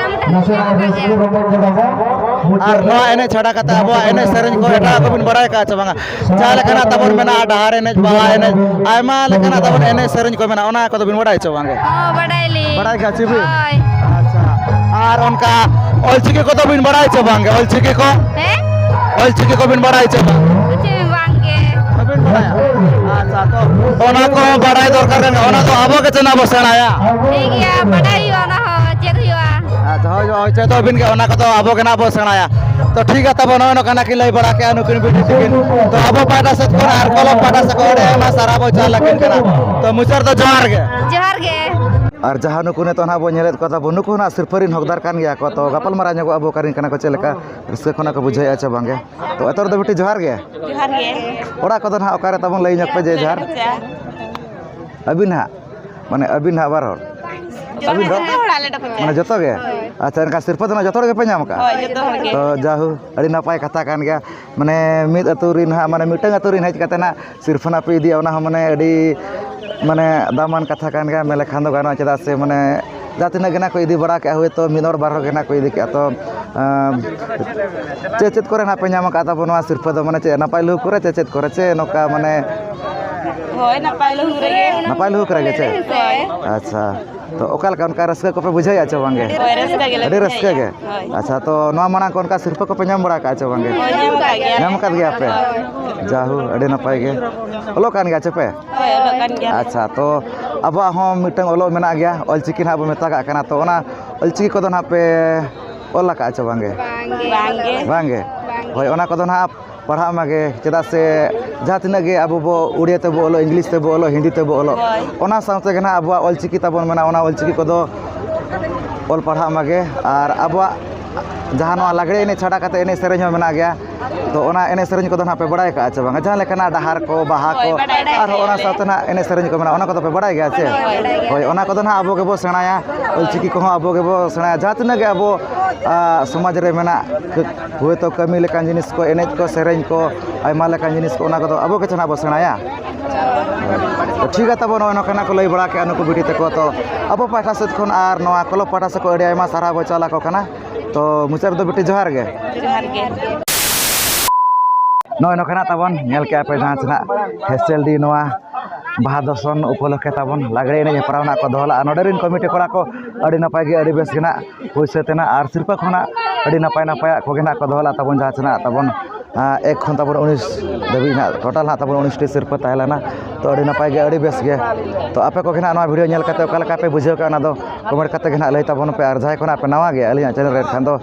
ᱨᱚᱢᱚᱡᱽ ᱫᱚ ᱵᱟᱝ᱾ ᱟᱨ ᱱᱚᱣᱟ ᱮᱱᱮᱡ ᱪᱷᱟᱰᱟ ᱠᱟᱛᱮ ᱟᱵᱚᱣᱟᱜ ᱮᱱᱮᱡ ᱥᱮᱨᱮᱧ ᱠᱚ ᱮᱴᱟᱜ ᱠᱚ ᱵᱤᱱ ᱵᱟᱲᱟᱭ ᱟᱠᱟᱫᱼᱟ ᱥᱮ ᱵᱟᱝᱟ? ᱡᱟᱦᱟᱸ ᱞᱮᱠᱟᱱᱟᱜ ᱛᱟᱵᱚᱱ ᱢᱮᱱᱟᱜᱼᱟ, ᱰᱟᱦᱟᱨ ᱮᱱᱮᱡ, ᱵᱟᱦᱟ ᱮᱱᱮᱡ, ᱟᱭᱢᱟ ᱞᱮᱠᱟᱱᱟᱜ ᱛᱟᱵᱚᱱ ᱮᱱᱮᱡ ᱥᱮᱨᱮᱧ ᱠᱚ ᱢᱮᱱᱟᱜᱼᱟ, ᱚᱱᱟ ᱠᱚᱫᱚ ᱵᱤᱱ ᱵᱟᱲᱟᱭᱟ ᱪᱮ ᱵᱟᱝᱜᱮ? ᱦᱚᱸ, ᱵᱟᱰᱟᱭᱟᱞᱤᱧ᱾ ᱵᱟᱲᱟᱭ ᱜᱮᱭᱟ ᱪᱮ ᱵᱤᱱ? ᱦᱳᱭ᱾ ᱟᱪᱪᱷᱟ, ᱟᱨ ᱚᱱᱠᱟ ᱚᱞᱪᱤᱠᱤ ᱠᱚᱫᱚ ᱵᱤᱱ ᱵᱟᱲᱟᱭᱟ ᱪᱮ ᱵᱟᱝᱜᱮ? ᱚᱞᱪᱤᱠᱤ ᱠᱚ? ᱦᱮᱸ? ᱚᱞᱪᱤᱠᱤ ᱠᱚᱵᱤᱱ ᱵᱟᱲᱟᱭᱟ ᱪᱮ ᱵᱟᱝ? ᱪᱮᱫ ᱵᱟᱝᱜᱮ᱾ ᱵᱟᱵᱤᱱ ᱵᱟᱲᱟᱭᱟ? ᱟᱪᱪᱷᱟ, ᱛᱚ ᱚᱱᱟ ᱠᱚ ᱵᱟᱲᱟᱭ ᱫᱚᱨᱠᱟᱨ ᱠᱟᱱ ᱜᱮᱭᱟ, ᱚᱱᱟ ᱫᱚ ᱟᱵᱚ ᱜᱮ ᱪᱮᱫ ᱵᱚ ᱥᱮᱬᱟᱭᱟ᱾ ᱴᱷᱤᱠ ᱜᱮᱭᱟ, ᱵᱟᱰᱟᱭ ᱦᱩᱭᱩᱜᱼᱟ, ᱚᱱᱟ ᱦᱚᱸ ᱪᱮᱫ ᱦᱩᱭᱩᱜᱼᱟ᱾ ᱟᱪᱪᱷᱟ, ᱦᱳᱭ, ᱦᱳᱭ, ᱪᱮᱫᱚᱜ ᱵᱤᱱ ᱜᱮ, ᱚᱱᱟ ᱠᱚᱫᱚ ᱟᱵᱚ ᱜᱮ ᱱᱟᱜ ᱵᱚ ᱥᱮᱬᱟᱭᱟ᱾ ᱛᱚ ᱴᱷᱤᱠ ᱜᱮᱭᱟ, ᱛᱟᱵᱚ ᱱᱚᱜᱼᱚᱭ ᱱᱚᱝᱠᱟ ᱱᱟᱜ ᱠᱤᱱ ᱞᱟᱹᱭ ᱵᱟᱲᱟ ᱠᱮᱜᱼᱟ ᱱᱩᱠᱤᱱ ᱵᱤᱴᱤ ᱛᱟᱹᱠᱤᱱ᱾ ᱛᱚ ᱟᱵᱚ ᱯᱟᱦᱴᱟ ᱥᱮᱫ ᱠᱷᱚᱱ ᱟᱨ ᱠᱚᱞᱚᱢ ᱯᱟᱦᱴᱟ ᱥᱮᱫ ᱠᱷᱚᱱ ᱟᱹᱰᱤ ᱟᱭᱢᱟ ᱥᱟᱨᱦᱟᱣ ᱵᱚ ᱪᱟᱞ ᱟᱹᱠᱤᱱ ᱠᱟᱱᱟ᱾ ᱛᱚ ᱢᱩᱪᱟᱹᱫ ᱨᱮᱫᱚ ᱡᱚᱦᱟᱨ ᱜᱮ᱾ ᱡᱚᱦᱟᱨ ᱜᱮ᱾ ᱟᱨ ᱡᱟᱦᱟᱸ ᱱᱩᱠᱩ ᱱᱤᱛᱚᱜ ᱱᱟᱦᱟᱜ ᱵᱚᱱ ᱧᱮᱞᱮᱫ ᱠᱚᱣᱟ ᱛᱟᱵᱚᱱ, ᱱᱩᱠᱩ ᱦᱚᱸ ᱱᱟᱦᱟᱜ ᱥᱤᱨᱯᱟᱹ ᱨᱤᱱ ᱦᱚᱠᱫᱟᱨ ᱠᱟᱱ ᱜᱮᱭᱟ ᱠᱚ᱾ ᱛᱚ ᱜᱟᱯᱟᱞ ᱢᱟᱨᱟᱣ ᱧᱚᱜᱚᱜ ᱟᱵᱚ ᱚᱠᱟ ᱨᱤᱱ ᱠᱟᱱᱟ ᱠᱚ, ᱪᱮᱫ ᱞᱮᱠᱟ ᱨᱟᱹᱥᱠᱟᱹ ᱠᱷᱚᱱᱟᱜ ᱠᱚ ᱵᱩᱡᱷᱟᱹᱣᱮᱫᱼᱟ ᱪᱮ ᱵᱟᱝᱜᱮ᱾ ᱛᱚ ᱮᱛᱚᱦᱚᱵ ᱫᱚ ᱵᱤᱴᱤ ᱡᱚᱦᱟᱨ ᱜᱮ᱾ ᱡᱚᱦᱟᱨ ᱜᱮ᱾ ᱚᱲᱟᱜ ᱠᱚᱫᱚ ᱱᱟᱦᱟᱜ ᱚᱠᱟᱨᱮ ᱛᱟᱵᱚᱱ, ᱞᱟᱹᱭ ᱧᱚᱜ ᱯᱮ ᱡᱮ ᱡᱟᱦᱟᱨ᱾ ᱟᱪᱪᱷᱟ᱾ ᱟᱹᱵᱤᱱ ᱦᱟᱸᱜ, ᱢᱟᱱᱮ ᱟᱹᱵᱤᱱ ᱦᱟᱸᱜ ᱵᱟᱨ ᱦᱚᱲ? ᱡᱚᱛᱚ ᱟᱹᱵᱤᱱ ᱫᱚ? ᱦᱚᱲ ᱟᱞᱮ ᱫᱚᱠᱚ ᱢᱮᱱᱟ᱾ ᱢᱟᱱᱮ ᱡᱚᱛᱚ ᱜᱮ? ᱦᱳᱭ᱾ ᱟᱪᱪᱷᱟ, ᱮᱱᱠᱷᱟᱱ ᱥᱤᱨᱯᱟᱹ ᱫᱚ ᱱᱟᱦᱟᱜ ᱡᱚᱛᱚ ᱦᱚᱲ ᱜᱮᱯᱮ ᱧᱟᱢ ᱟᱠᱟᱫᱼᱟ? ᱦᱳᱭ, ᱡᱚᱛᱚ ᱦᱚᱲ ᱜᱮ᱾ ᱛᱚ ᱡᱟᱦᱳ, ᱟᱹᱰᱤ ᱱᱟᱯᱟᱭ ᱠᱟᱛᱷᱟ ᱠᱟᱱ ᱜᱮᱭᱟ᱾ ᱢᱟᱱᱮ ᱢᱤᱫ ᱟᱹᱛᱩ ᱨᱤᱱ ᱦᱟᱸᱜ, ᱢᱟᱱᱮ ᱢᱤᱫᱴᱟᱝ ᱟᱹᱛᱩ ᱨᱤᱱ ᱦᱮᱡ ᱠᱟᱛᱮ ᱱᱟᱦᱟᱜ ᱥᱤᱨᱯᱷᱟᱹ ᱱᱟᱜ ᱯᱮ ᱤᱫᱤᱭᱟ, ᱚᱱᱟ ᱦᱚᱸ ᱢᱟᱱᱮ ᱟᱹᱰᱤ ᱢᱟᱱᱮ ᱫᱟᱢᱟᱱ ᱠᱟᱛᱷᱟ ᱠᱟᱱ ᱜᱮᱭᱟ, ᱢᱮᱱ ᱞᱮᱠᱷᱟᱱ ᱫᱚ ᱜᱟᱱᱚᱜᱼᱟ᱾ ᱪᱮᱫᱟᱜ ᱥᱮ ᱢᱟᱱᱮ ᱡᱟᱦᱟᱸ ᱛᱤᱱᱟᱹᱜ ᱜᱮ ᱱᱟᱜ ᱠᱚ ᱤᱫᱤ ᱵᱟᱲᱟ ᱠᱮᱜᱼᱟ, ᱦᱳᱭᱛᱳ ᱢᱤᱫ ᱦᱚᱲ ᱵᱟᱨ ᱦᱚᱲ ᱜᱮ ᱱᱟᱜ ᱠᱚ ᱤᱫᱤ ᱠᱮᱜᱼᱟ᱾ ᱛᱚ, ᱟᱸ, ᱪᱮᱫ ᱪᱮᱫ ᱠᱚᱨᱮ ᱱᱟᱜ ᱯᱮ ᱧᱟᱢ ᱟᱠᱟᱫ ᱛᱟᱵᱚᱱ ᱱᱚᱣᱟ ᱥᱤᱨᱯᱷᱟᱹ ᱫᱚ? ᱢᱟᱱᱮ ᱪᱮᱫ ᱱᱟᱯᱟᱭ ᱞᱩᱦᱩᱠ ᱠᱚᱨᱮ, ᱪᱮ ᱪᱮᱫ ᱠᱚᱨᱮ, ᱪᱮ ᱱᱚᱝᱠᱟ ᱢᱟᱱᱮ? ᱦᱳᱭ, ᱱᱟᱯᱟᱭ ᱞᱩᱦᱩᱠ ᱨᱮᱜᱮ᱾ ᱱᱟᱯᱟᱭ ᱞᱩᱦᱩᱠ ᱨᱮᱜᱮ ᱪᱮ? ᱦᱳᱭ᱾ ᱟᱪᱪᱷᱟ, ᱛᱚ ᱚᱠᱟ ᱞᱮᱠᱟ ᱚᱱᱠᱟ ᱨᱟᱹᱥᱠᱟᱹ ᱠᱚᱯᱮ ᱵᱩᱡᱷᱟᱹᱣᱮᱫᱼᱟ ᱪᱮ ᱵᱟᱝᱜᱮ? ᱦᱳᱭ, ᱨᱟᱹᱥᱠᱟᱹ ᱜᱮᱞᱮ ᱟᱹᱰᱤ ᱨᱟᱹᱥᱠᱟᱹ ᱵᱩᱡᱷᱟᱹᱣᱮᱫᱼᱟ᱾ ᱜᱮ᱾ ᱦᱳᱭ᱾ ᱟᱪᱪᱷᱟ, ᱛᱚ ᱱᱚᱣᱟ ᱢᱟᱲᱟᱝ ᱠᱚ ᱚᱱᱠᱟ ᱥᱤᱨᱯᱷᱟᱹ ᱠᱚᱯᱮ ᱧᱟᱢ ᱵᱟᱲᱟ ᱟᱠᱟᱫᱼᱟ ᱪᱮ ᱵᱟᱝᱜᱮ? ᱦᱳᱭ, ᱧᱟᱢ ᱟᱠᱟᱫ ᱜᱮᱭᱟ᱾ ᱧᱟᱢ ᱟᱠᱟᱫ ᱜᱮᱭᱟ ᱯᱮ? ᱦᱳᱭ᱾ ᱡᱟᱦᱳ, ᱟᱹᱰᱤ ᱱᱟᱯᱟᱭ ᱜᱮ᱾ ᱚᱞᱚᱜ ᱠᱟᱱ ᱜᱮᱭᱟ ᱪᱮ ᱯᱮ? ᱦᱳᱭ, ᱚᱞᱚᱜ ᱠᱟᱱ ᱜᱮᱭᱟ᱾ ᱟᱪᱪᱷᱟ, ᱛᱚ ᱟᱵᱚᱣᱟᱜ ᱦᱚᱸ ᱢᱤᱫᱴᱟᱝ ᱚᱞᱚᱜ ᱢᱮᱱᱟᱜ ᱜᱮᱭᱟ, ᱚᱞᱪᱤᱠᱤ ᱱᱟᱦᱟᱜ ᱵᱚ ᱢᱮᱛᱟᱜᱟᱜ ᱠᱟᱱᱟ᱾ ᱛᱚ ᱚᱱᱟ ᱚᱞᱪᱤᱠᱤ ᱠᱚᱫᱚ ᱱᱟᱦᱟᱜ ᱯᱮ ᱚᱞ ᱟᱠᱟᱫᱼᱟ ᱪᱮ ᱵᱟᱝᱜᱮ? ᱵᱟᱝᱜᱮ᱾ ᱵᱟᱝᱜᱮ? ᱵᱟᱝᱜᱮ᱾ ᱦᱳᱭ, ᱚᱱᱟ ᱠᱚᱫᱚ ᱱᱟᱦᱟᱜ ᱯᱟᱲᱦᱟᱜ ᱢᱟᱜᱮ, ᱪᱮᱫᱟᱜ ᱥᱮ ᱡᱟᱦᱟᱸ ᱛᱤᱱᱟᱹᱜ ᱜᱮ ᱟᱵᱚ ᱵᱚ ᱩᱲᱤᱭᱟ ᱛᱮᱵᱚ ᱚᱞᱚᱜ, ᱤᱝᱞᱤᱥ ᱛᱮᱵᱚ ᱚᱞᱚᱜ, ᱦᱤᱱᱫᱤ ᱛᱮᱵᱚ ᱚᱞᱚᱜ, ᱦᱳᱭ᱾ ᱚᱱᱟ ᱥᱟᱶᱛᱮ ᱜᱮ ᱱᱟᱦᱟᱜ ᱟᱵᱚᱣᱟᱜ ᱚᱞᱪᱤᱠᱤ ᱛᱟᱵᱚᱱ ᱢᱮᱱᱟᱜᱼᱟ, ᱚᱱᱟ ᱚᱞᱪᱤᱠᱤ ᱠᱚᱫᱚ ᱚᱞ ᱯᱟᱲᱦᱟᱜ ᱢᱟᱜᱮ᱾ ᱟᱨ ᱟᱵᱚᱣᱟᱜ ᱡᱟᱦᱟᱸ ᱱᱚᱣᱟ ᱞᱟᱜᱽᱲᱮ ᱮᱱᱮᱡ ᱪᱷᱟᱰᱟ ᱠᱟᱛᱮ ᱮᱱᱮᱡ ᱥᱮᱨᱮᱧ ᱦᱚᱸ ᱢᱮᱱᱟᱜ ᱜᱮᱭᱟ, ᱛᱚ ᱚᱱᱟ ᱮᱱᱮᱡ ᱥᱮᱨᱮᱧ ᱠᱚᱫᱚ ᱱᱟᱦᱟᱜ ᱯᱮ ᱵᱟᱲᱟᱭ ᱠᱟᱜᱼᱟ ᱪᱮ ᱵᱟᱝ? ᱡᱟᱦᱟᱸ ᱞᱮᱠᱟᱱᱟᱜ ᱰᱟᱦᱟᱨ ᱠᱚ, ᱵᱟᱦᱟ ᱠᱚ, ᱦᱳᱭ, ᱵᱟᱰᱟᱭ ᱜᱮ᱾ ᱟᱨᱦᱚᱸ ᱚᱱᱟ ᱥᱟᱶᱛᱮ ᱱᱟᱦᱟᱜ ᱮᱱᱮᱡ ᱥᱮᱨᱮᱧ ᱠᱚ ᱢᱮᱱᱟᱜᱼᱟ, ᱚᱱᱟ ᱠᱚᱫᱚ ᱯᱮ ᱵᱟᱲᱟᱭ ᱜᱮᱭᱟ ᱪᱮ? ᱦᱳᱭ, ᱵᱟᱰᱟᱭ ᱜᱮᱭᱟ᱾ ᱦᱳᱭ, ᱚᱱᱟ ᱠᱚᱫᱚ ᱱᱟᱦᱟᱜ ᱟᱵᱚ ᱜᱮᱵᱚ ᱥᱮᱬᱟᱭᱟ, ᱚᱞᱪᱤᱠᱤ ᱠᱚᱦᱚᱸ ᱟᱵᱚ ᱜᱮᱵᱚ ᱥᱮᱬᱟᱭᱟ᱾ ᱡᱟᱦᱟᱸ ᱛᱤᱱᱟᱹᱜ ᱜᱮ ᱟᱵᱚ ᱟ, ᱥᱚᱢᱟᱡᱽ ᱨᱮ ᱢᱮᱱᱟᱜ ᱦᱚᱭᱛᱳ ᱠᱟᱹᱢᱤ ᱞᱮᱠᱟᱱ ᱡᱤᱱᱤᱥ ᱠᱚ, ᱮᱱᱮᱡ ᱠᱚ, ᱥᱮᱨᱮᱧ ᱠᱚ, ᱟᱭᱢᱟ ᱞᱮᱠᱟᱱ ᱡᱤᱱᱤᱥ ᱠᱚ, ᱚᱱᱟ ᱠᱚᱫᱚ ᱟᱵᱚ ᱜᱮ ᱪᱮ ᱱᱟᱦᱟᱜ ᱵᱚ ᱥᱮᱬᱟᱭᱟ᱾ ᱛᱚ ᱴᱷᱤᱠ ᱜᱮᱭᱟ ᱛᱟᱵᱚ, ᱱᱚᱜᱼᱚᱭ ᱱᱚᱝᱠᱟᱱᱟᱜ ᱠᱚ ᱞᱟᱹᱭ ᱵᱟᱲᱟ ᱠᱮᱜᱼᱟ ᱱᱩᱠᱩ ᱵᱤᱴᱤ ᱛᱟᱠᱚ᱾ ᱛᱚ ᱟᱵᱚ ᱯᱟᱦᱴᱟ ᱥᱮᱫ ᱠᱷᱚᱱ ᱟᱨ ᱱᱚᱣᱟ ᱠᱞᱟᱵᱽ ᱯᱟᱦᱴᱟ ᱥᱮᱫ ᱠᱷᱚᱱ ᱟᱹᱰᱤ ᱟᱭᱢᱟ ᱥᱟᱨᱦᱟᱣ ᱵᱚ ᱪᱟᱞ ᱟᱠᱚ ᱠᱟᱱᱟ᱾ ᱛᱚ ᱢᱩᱪᱟᱹᱫ ᱨᱮᱫᱚ ᱵᱤᱴᱤ ᱡᱚᱦᱟᱨ ᱜᱮ᱾ ᱡᱚᱦᱟᱨ ᱜᱮ᱾ ᱱᱚᱜᱼᱚᱭ ᱱᱚᱝᱠᱟᱱᱟᱜ ᱛᱟᱵᱚᱱ ᱧᱮᱞ ᱠᱮᱜᱼᱟ ᱯᱮ ᱡᱟᱦᱟᱸ ᱥᱮᱱᱟᱜ ᱦᱮᱥᱮᱞ ᱰᱤ ᱱᱚᱣᱟ ᱵᱟᱦᱟ ᱫᱚᱨᱥᱚᱱ ᱩᱯᱚᱞᱚᱠᱠᱷᱮ ᱛᱟᱵᱚᱱ ᱞᱟᱜᱽᱲᱮ ᱮᱱᱮᱡ ᱦᱮᱯᱨᱟᱣ ᱱᱟᱜ ᱠᱚ ᱫᱚᱦᱚ ᱞᱟᱜᱼᱟ᱾ ᱱᱚᱰᱮ ᱨᱮᱱ ᱠᱚᱢᱤᱴᱤ ᱠᱚᱲᱟ ᱠᱚ ᱟᱹᱰᱤ ᱱᱟᱯᱟᱭ ᱜᱮ, ᱟᱹᱰᱤ ᱵᱮᱥ ᱜᱮ ᱱᱟᱜ ᱯᱩᱭᱥᱟᱹ ᱛᱮᱱᱟᱜ ᱟᱨ ᱥᱤᱨᱯᱟᱹ ᱠᱷᱚᱱᱟᱜ ᱟᱹᱰᱤ ᱱᱟᱯᱟᱭ ᱱᱟᱯᱟᱭᱟᱜ ᱠᱚᱜᱮ ᱱᱟᱜ ᱠᱚ ᱫᱚᱦᱚ ᱞᱟᱜᱼᱟ ᱛᱟᱵᱚᱱ, ᱡᱟᱦᱟᱸ ᱥᱮᱱᱟᱜ ᱛᱟᱵᱚᱱ ᱟᱸ, ᱮᱠ ᱠᱷᱚᱱ ᱛᱟᱵᱚᱱ ᱩᱱᱤᱥ ᱫᱷᱟᱹᱵᱤᱡ ᱱᱟᱜ ᱴᱳᱴᱟᱞ ᱱᱟᱜ ᱛᱟᱵᱚᱱ ᱩᱱᱤᱥᱴᱤ ᱥᱤᱨᱯᱟᱹ ᱛᱟᱦᱮᱸ ᱞᱮᱱᱟ᱾ ᱛᱚ ᱟᱹᱰᱤ ᱱᱟᱯᱟᱭ ᱜᱮ, ᱟᱹᱰᱤ ᱵᱮᱥ ᱜᱮ᱾ ᱛᱚ ᱟᱯᱮ ᱠᱚᱜᱮ ᱱᱟᱜ ᱱᱚᱣᱟ ᱵᱷᱤᱰᱤᱭᱳ ᱧᱮᱞ ᱠᱟᱛᱮ ᱚᱠᱟ ᱞᱮᱠᱟ ᱯᱮ ᱵᱩᱡᱷᱟᱹᱣ ᱠᱮᱜᱼᱟ, ᱚᱱᱟ ᱫᱚ ᱠᱚᱢᱮᱱᱴ ᱠᱟᱛᱮ ᱜᱮ ᱱᱟᱜ ᱞᱟᱹᱭ ᱛᱟᱵᱚᱱ ᱯᱮ᱾ ᱟᱨ ᱡᱟᱦᱟᱸᱭ ᱠᱚ ᱱᱟᱜ ᱯᱮ ᱱᱟᱣᱟ ᱜᱮᱭᱟ ᱟᱹᱞᱤᱧᱟᱜ ᱪᱮᱱᱮᱞ ᱨᱮ, ᱮᱱᱠᱷᱟᱱ ᱫᱚ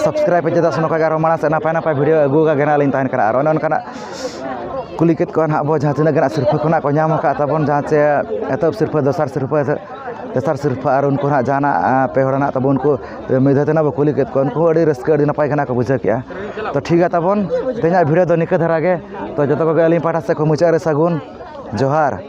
ᱥᱟᱵᱥᱠᱨᱟᱭᱤᱵᱽ ᱯᱮ, ᱪᱮᱫᱟᱜ ᱥᱮ ᱱᱚᱝᱠᱟ ᱜᱮ ᱟᱨᱦᱚᱸ ᱢᱟᱲᱟᱝ ᱥᱮᱫ ᱱᱟᱯᱟᱭ ᱱᱟᱯᱟᱭ ᱵᱷᱤᱰᱤᱭᱳ ᱟᱹᱜᱩ ᱟᱠᱟ ᱜᱮ ᱱᱟᱜ ᱞᱤᱧ ᱛᱟᱦᱮᱱ ᱠᱟᱱᱟ᱾ ᱟᱨ ᱚᱱᱮ ᱚᱱᱠᱟᱱᱟᱜ ᱠᱩᱞᱤ ᱠᱮᱫ ᱠᱚᱣᱟ ᱱᱟᱜ ᱵᱚ, ᱡᱟᱦᱟᱸ ᱛᱤᱱᱟᱹᱜ ᱜᱮ ᱱᱟᱜ ᱥᱤᱨᱯᱟᱹ ᱠᱷᱚᱱᱟᱜ ᱠᱚ ᱧᱟᱢ ᱟᱠᱟᱫ ᱛᱟᱵᱚᱱ, ᱡᱟᱦᱟᱸ ᱪᱮ ᱮᱛᱚᱦᱚᱵ ᱥᱤᱨᱯᱟᱹ, ᱫᱚᱥᱟᱨ ᱥᱤᱨᱯᱟᱹ, ᱛᱮᱥᱟᱨ ᱥᱤᱨᱯᱟᱹ, ᱟᱨ ᱩᱱᱠᱩ ᱱᱟᱜ ᱡᱟᱦᱟᱱᱟᱜ, ᱟᱸ, ᱯᱮ ᱦᱚᱲ ᱱᱟᱜ ᱛᱟᱵᱚᱱ, ᱩᱱᱠᱩ ᱢᱤᱫ ᱫᱷᱟᱣ ᱛᱮ ᱱᱟᱜ ᱵᱚ ᱠᱩᱞᱤ ᱠᱮᱫ ᱠᱚᱣᱟ, ᱩᱱᱠᱩ ᱦᱚᱸ ᱟᱹᱰᱤ ᱨᱟᱹᱥᱠᱟᱹ, ᱟᱹᱰᱤ ᱱᱟᱯᱟᱭ ᱜᱮ ᱱᱟᱜ ᱠᱚ ᱵᱩᱡᱷᱟᱹᱣ ᱠᱮᱜᱼᱟ᱾ ᱛᱚ ᱴᱷᱤᱠ ᱜᱮᱭᱟ ᱛᱟᱵᱚᱱ, ᱛᱮᱦᱮᱧᱟᱜ ᱵᱷᱤᱰᱤᱭᱳ ᱫᱚ ᱱᱤᱠᱟᱹ ᱫᱷᱟᱨᱟ ᱜᱮ᱾ ᱛᱚ ᱡᱚᱛᱚ ᱠᱚᱜᱮ ᱟᱹᱞᱤᱧ ᱯᱟᱦᱴᱟ ᱥᱮᱫ ᱠᱷᱚᱱ ᱢᱩᱪᱟᱹᱫ ᱨᱮ ᱥᱟᱹᱜᱩᱱ ᱡᱚᱦᱟᱨ᱾